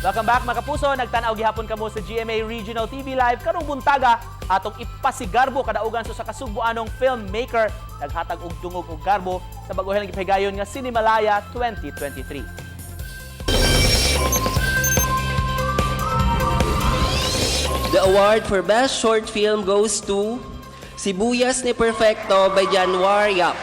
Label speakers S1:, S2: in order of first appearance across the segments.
S1: Welcome back, mga kapuso. Nagtanaw gihapon kamo sa GMA Regional TV Live. Karong buntaga, atong ipasigarbo kadaugan sa kasugbuanong filmmaker naghatag og dungog og garbo sa bag-ohan ng gipahigayon nga Cinemalaya 2023.
S2: The award for Best Short Film goes to Sibuyas ni Perfecto by Januar Yap.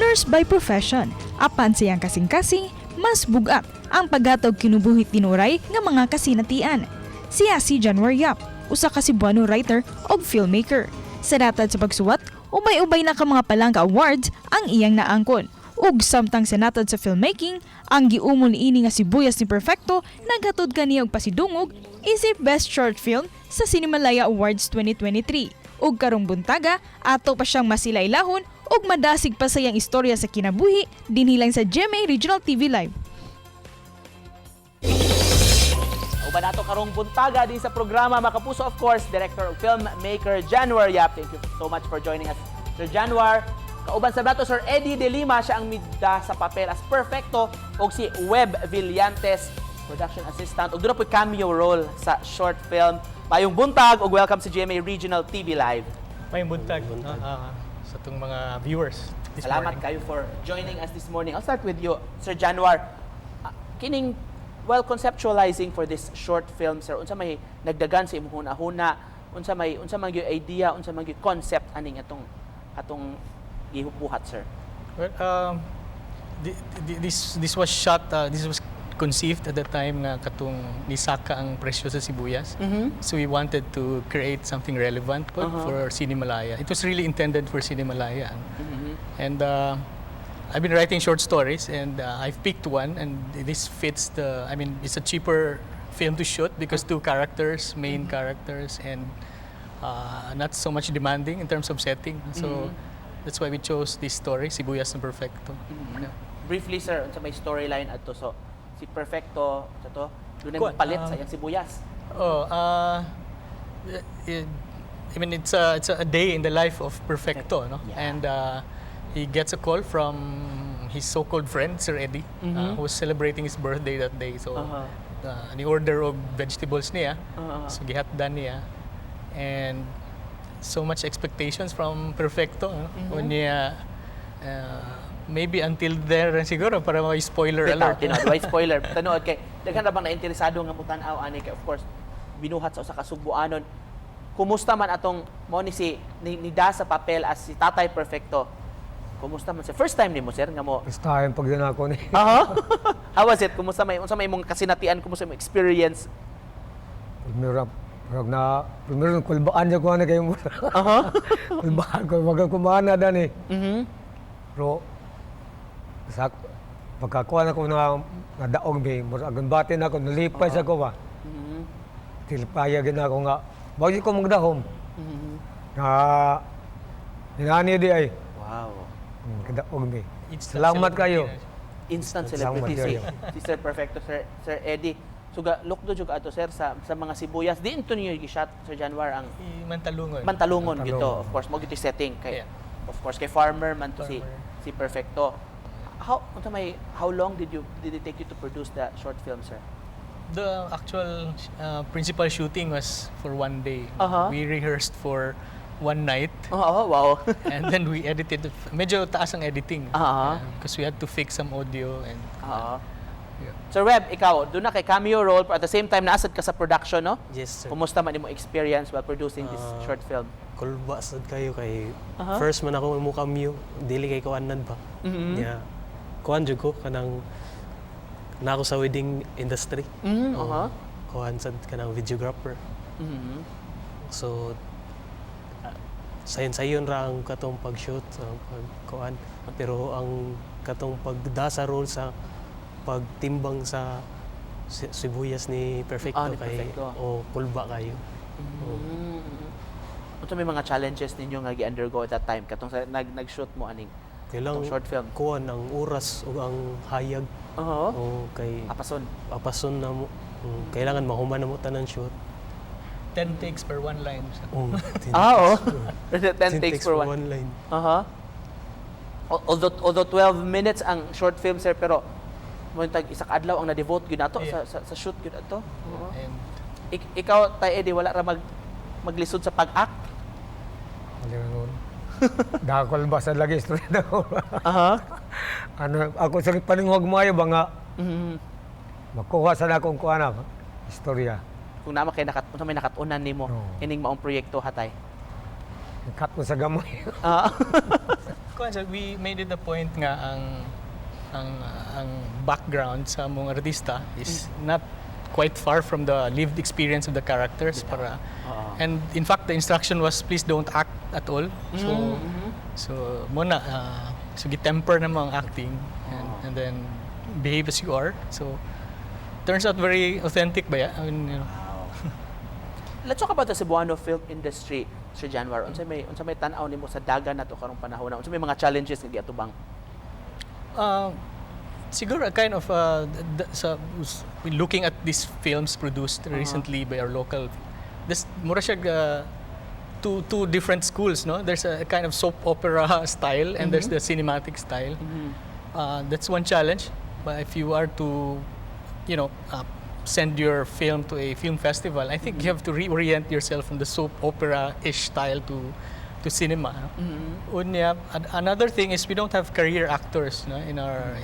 S3: Nurse by profession, apan siyang kasing-kasing, mas bugat ang paghatag kinabuhi tinuray nga mga kasinatian. Siya si Januar Yap, usa ka Cebuano writer ug filmmaker. Sa natad sa pagsuwat, ubay-ubay na ka mga palangka awards ang iyang naangkon. Ug samtang sa natad sa filmmaking, ang giumol niini nga Sibuyas ni Perfecto naghatod kaniya og pasidungog isip Best Short Film sa Cinemalaya Awards 2023. Ug karong buntaga, ato pa siyang masilaylahon ug madasig pa sa iyang istorya sa kinabuhi dinhi lang sa GMA Regional TV Live.
S1: Uban nato karong buntaga din sa programa, mga kapuso, of course, director of filmmaker Januar Yap. Thank you so much for joining us, Sir Januar. Kauban sa nato Sir Eddie De Lima, siya ang mida sa papel as Perfecto, ug si Web Villantes, production assistant ug duna po'y cameo role sa short film. Maayong buntag ug welcome sa GMA Regional TV Live.
S4: Maayong buntag, no? Sa atong mga viewers this
S1: Salamat
S4: morning.
S1: kayo for joining us this morning. I'll start with you, Sir Januar. Kining well conceptualizing for this short film, sir, unsa may nagdagan sa imong huna-huna, unsa man gyud idea, unsa man gyud concept aning atong gibuhat, sir?
S4: Well, this was shot, this was conceived at the time nga katong nisaka ang presyo sa sibuyas. So we wanted to create something relevant po for Cinemalaya. It was really intended for Cinemalaya. And I've been writing short stories and I've picked one and this fits the, I mean, it's a cheaper film to shoot because two characters, main characters, and not so much demanding in terms of setting. So that's why we chose this story, Sibuyas ni Perfecto. Yeah.
S1: Briefly, sir, unsa may storyline adto? So si Perfecto sa to dunay
S4: Kuan,
S1: palit sa iyang sibuyas.
S4: Oh, I mean, it's a day in the life of Perfecto, no? And he gets a call from his so-called friend, Sir Eddie, who was celebrating his birthday that day. So, ni-order og vegetables niya. So, gihatdan niya. And so much expectations from Perfecto, no? Unya, maybe until there siguro para may spoiler
S1: Bitaw,
S4: alert.
S1: Tinuod, why spoiler? Tinuod kay daghan ra bang nainteresado nga mutan-aw ani kay of course binuhat sa usa ka Sugbuanon. Kumusta man atong mo ni si ni da sa papel as si Tatay Perfecto? Kumusta man sa first time nimo, sir, nga mo?
S5: First time pag din ako ni.
S1: Aha. How was it? Kumusta may unsa may imong kasinatian, kumusta imong experience?
S5: Primero, murag na, primero kulbaan niya ko ano kayo mo. Kulbaan ko, wag kumana dani. Pero sa pagkakuha na ko na nadaog mi, murag agon bati na ako, nalipay sa ko ba. Tilpaya gid na ako nga, bago ko magdahom. Nga, inani di ay. Kadaog mi.
S4: Instant
S5: Salamat
S4: celebrity
S5: kayo.
S4: na siya.
S1: Instant
S5: Salamat
S1: celebrity si,
S5: kayo.
S1: si Sir Perfecto, Sir Eddie. So ga lukdo jud ato, sir, sa mga sibuyas. Di into niyo gi-shot, Sir Januar, ang
S4: Mantalungon.
S1: Mantalungon gyud to.
S5: Mantalungon.
S1: Of course, mo gyud setting kay of course kay farmer man to si
S4: Farmer.
S1: si Perfecto. How unsa may how long did it take you to produce the short film, sir?
S4: The actual principal shooting was for one day. We rehearsed for one night
S1: Oh, wow.
S4: and then we edited. Medyo taas ang editing. Because we had to fix some audio and yeah.
S1: Sir Web, ikaw, doon na kay cameo role but at the same time naasad ka sa production, no?
S6: Yes, sir.
S1: Kumusta man imong experience while producing this short film?
S6: Kulba sad kayo kay first man ako mo cameo, dili kay ko anad ba. Yeah. Kuan jud ko kanang na ako sa wedding industry. Oo. Kuan sad kanang videographer. So sayon-sayon ra ang katong pag-shoot, sa pag kuan. Pero ang katong pagda sa role sa pagtimbang sa sibuyas ni Perfecto
S1: Ah, ni
S6: kay
S1: Perfecto.
S6: o kulba kayo.
S1: Unsa may mga challenges ninyo nga gi-undergo at that time katong sa, nag-shoot mo aning
S6: Kailang
S1: itong short film?
S6: Kuan ang oras ug ang hayag o kay
S1: Apason.
S6: Apason na mo. Kailangan mahuman na mo tanan shoot.
S4: 10 takes per one line.
S6: Oh,
S1: Ah, oh. 10 takes for one.
S6: line.
S1: Although 12 minutes ang short film, sir, pero Mo tag isa ka adlaw ang na-devote gyud nato sa shoot gyud ato. Oo.
S4: And
S1: Ikaw, Tay Eddie, wala ra maglisod sa pag-act?
S5: Wala noon. Dakol ba sa lagi istorya na ko. Ano, ako sa paningwag maayo ba nga makuha sa akong kuha na istorya.
S1: Kung nama kay unsa may nakat-unan nimo
S5: Oo.
S1: ining maong proyekto hatay.
S5: Cut ko sa gamay.
S4: Kuan sa, we made it a point nga ang background sa among artista is not quite far from the lived experience of the characters para and in fact the instruction was, "Please don't act at all." So mao na, so gitemper na ang acting and then behave as you are, so turns out very authentic ba ya? I mean.
S1: Let's talk about the Cebuano film industry, Sir Januar. Unsa may tan-aw nimo sa dagan nato karong panahon na? Unsa may mga challenges nga giatubang?
S4: Siguro a kind of sa looking at these films produced recently by our local, this mura siya two different schools, no? There's a kind of soap opera style and there's the cinematic style. That's one challenge, but if you are to send your film to a film festival, I think you have to reorient yourself from the soap opera-ish style to cinema, no? Unya, another thing is we don't have career actors, no, in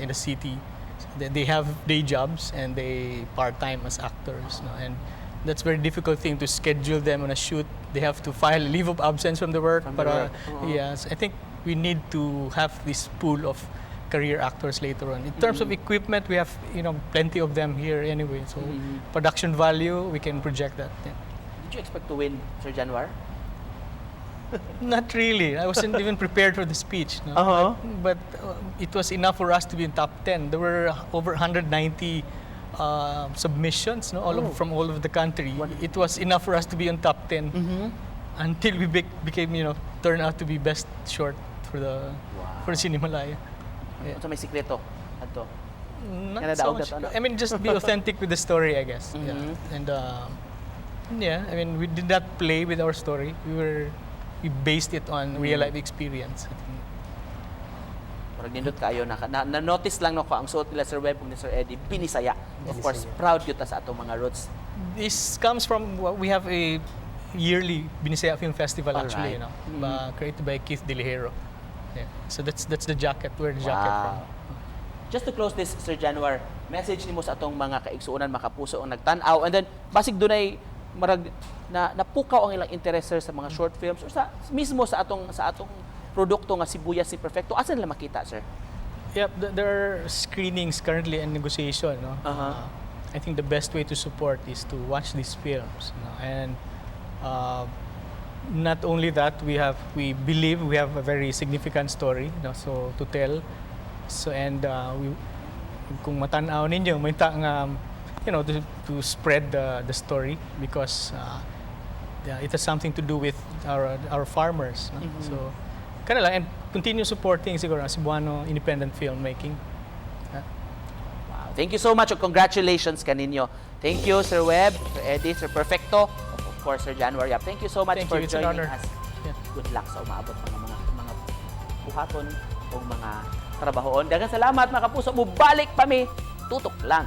S4: the city. So they have day jobs and they part-time as actors, no, and that's very difficult thing to schedule them on a shoot. They have to file leave of absence from the work.
S1: From the
S4: Para,
S1: work. Oo.
S4: Yes, I think we need to have this pool of career actors later on. In terms of equipment, we have plenty of them here anyway. So production value, we can project that. Yeah.
S1: Did you expect to win, Sir Januar?
S4: Not really. I wasn't even prepared for the speech. No? But it was enough for us to be in top 10. There were over 190 submissions, no? All of, from all over the country. It was enough for us to be in top 10 until we became, turned out to be best short for Cinemalaya. Yeah.
S1: Unsa may sikreto adto?
S4: Not
S1: Kana
S4: so
S1: daog
S4: much.
S1: na to, ano?
S4: I mean, just be authentic with the story, I guess. Yeah. And yeah, I mean, we did not play with our story. We based it on real life experience, I think.
S1: Murag nindot kayo na notice lang no ko ang suot nila Sir Webb ug ni Sir Eddie, Binisaya. Of course,
S6: Binisaya.
S1: Proud gyud ta sa atong mga roots.
S4: This comes from what we have, a yearly Binisaya Film Festival actually, created by Keith Deligero. Yeah. So that's the jacket. Where the jacket from.
S1: Just to close this, Sir Januar, message nimo sa atong mga kaigsuonan, makapuso ang nagtan-aw and then basig dunay marag na napukaw ang ilang interest, sir, sa mga short films or sa mismo sa atong produkto nga Sibuyas ni Perfecto. Asa nila makita, sir?
S4: Yep, there are screenings currently in negotiation. No? I think the best way to support is to watch these films. No? And not only that, we believe we have a very significant story, no? So to tell. So and we, kung matanaw ninyo, may ta nga, to spread the story because yeah, it has something to do with our farmers. No? So, kana lang, and continue supporting siguro ang Cebuano independent filmmaking.
S1: Wow. Thank you so much ug congratulations kaninyo. Thank you, Sir Webb, Sir Eddie, Sir Perfecto, of course, Sir Januar Yap. Thank you so much
S4: Thank
S1: for
S4: you. It's an
S1: joining
S4: honor.
S1: us.
S4: Yeah.
S1: Good luck sa umaabot mga buhaton o mga trabahoon. Daghang salamat, mga kapuso. Mubalik pa mi. Tutok lang.